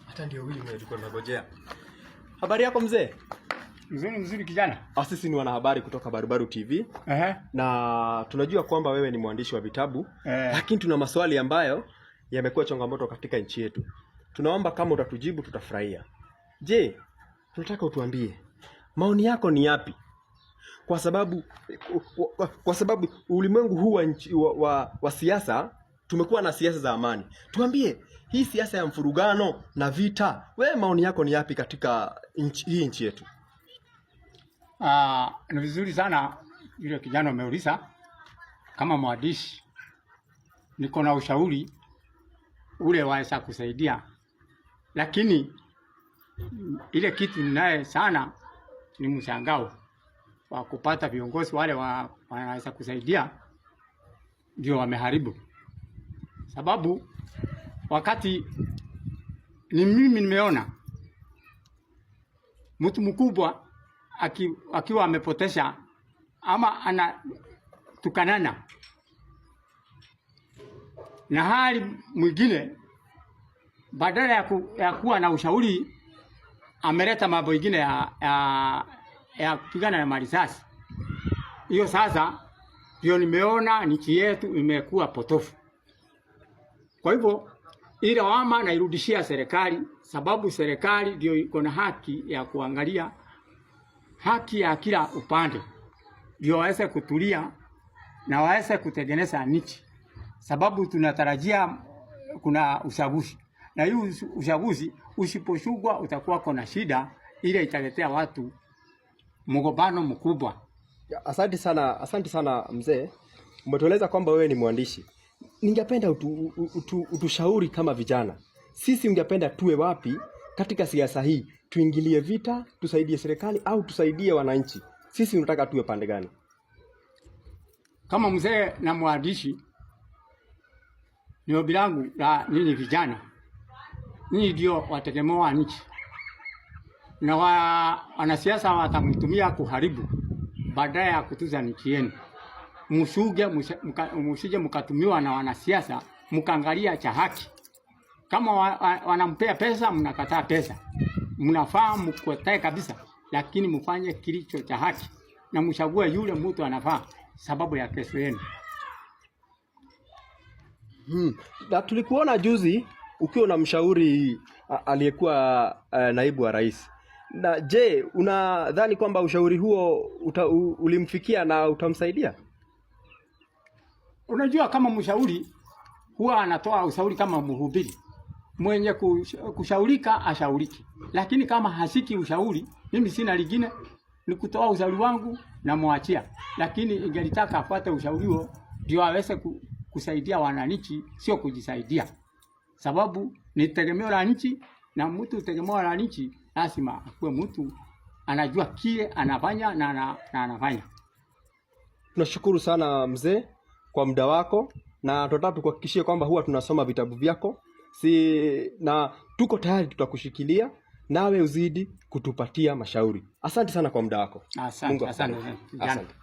Hata ndio huyu mwenye tulikuwa tunangojea. Habari yako, mzee? Mzuri mzuri, kijana. Ah, sisi ni wanahabari kutoka Barubaru TV na tunajua kwamba wewe ni mwandishi wa vitabu, lakini tuna maswali ambayo yamekuwa changamoto katika nchi yetu. Tunaomba kama utatujibu tutafurahia. Je, tunataka utuambie maoni yako ni yapi? Kwa sababu ulimwengu huu wa, nchi- wa, wa, wa siasa, tumekuwa na siasa za amani. Tuambie hii siasa ya mfurugano na vita, wewe maoni yako ni yapi katika hii nchi yetu? Ah, ni vizuri sana yule kijana umeuliza. Kama mwandishi, niko na ushauri ule waweza kusaidia, lakini ile kitu ninaye sana ni mshangao wa kupata viongozi wale wanaweza kusaidia ndio wameharibu, sababu wakati ni mimi nimeona mtu mkubwa akiwa amepotesha ama anatukanana na hali mwingine, badala ya kuwa na ushauri ameleta mambo ingine ya kupigana na marisasi. Hiyo sasa ndio nimeona nchi yetu imekuwa potofu. Kwa hivyo ile lawama nairudishia serikali, sababu serikali ndio iko na haki ya kuangalia haki ya kila upande, ndio waweze kutulia na waweze kutengeneza nchi, sababu tunatarajia kuna uchaguzi, na hii uchaguzi usiposhugwa utakuwa kuna shida ile italetea watu mgombano mkubwa. Asante sana, asante sana mzee. Umetueleza kwamba wewe ni mwandishi. Ningependa utushauri kama vijana. Sisi ungependa tuwe wapi katika siasa hii? Tuingilie vita, tusaidie serikali au tusaidie wananchi? Sisi unataka tuwe pande gani? Kama mzee na mwandishi, ni ombi langu la ninyi vijana, ninyi ndio wategemewa nchi, na wanasiasa watamtumia kuharibu badala ya kutuza nchi yenu. Msuge, musije mkatumiwa na wanasiasa, mkaangalia cha haki. Kama wanampea pesa, mnakataa pesa, mnafaa mkatae kabisa, lakini mfanye kilicho cha haki na mchague yule mtu anafaa, sababu ya kesho yenu. Na tulikuona juzi ukiwa unamshauri aliyekuwa naibu wa rais. Na je, unadhani kwamba ushauri huo ulimfikia na utamsaidia? Unajua, kama mshauri huwa anatoa ushauri kama mhubiri, mwenye kushaurika ashauriki, lakini kama hasiki ushauri, mimi sina lingine, ni kutoa ushauri wangu na mwachia, lakini ingelitaka afuate ushauri huo ndio aweze kusaidia wananchi, sio kujisaidia, sababu ni tegemeo la nchi, na mtu tegemeo la nchi lazima akuwe mtu anajua kile anafanya na anafanya. Tunashukuru sana mzee kwa muda wako, na tunataka tukuhakikishie kwamba huwa tunasoma vitabu vyako si, na tuko tayari tutakushikilia nawe uzidi kutupatia mashauri. Asante sana kwa muda wako. Asante, Mungu asante, akubariki. Kijana. Asante.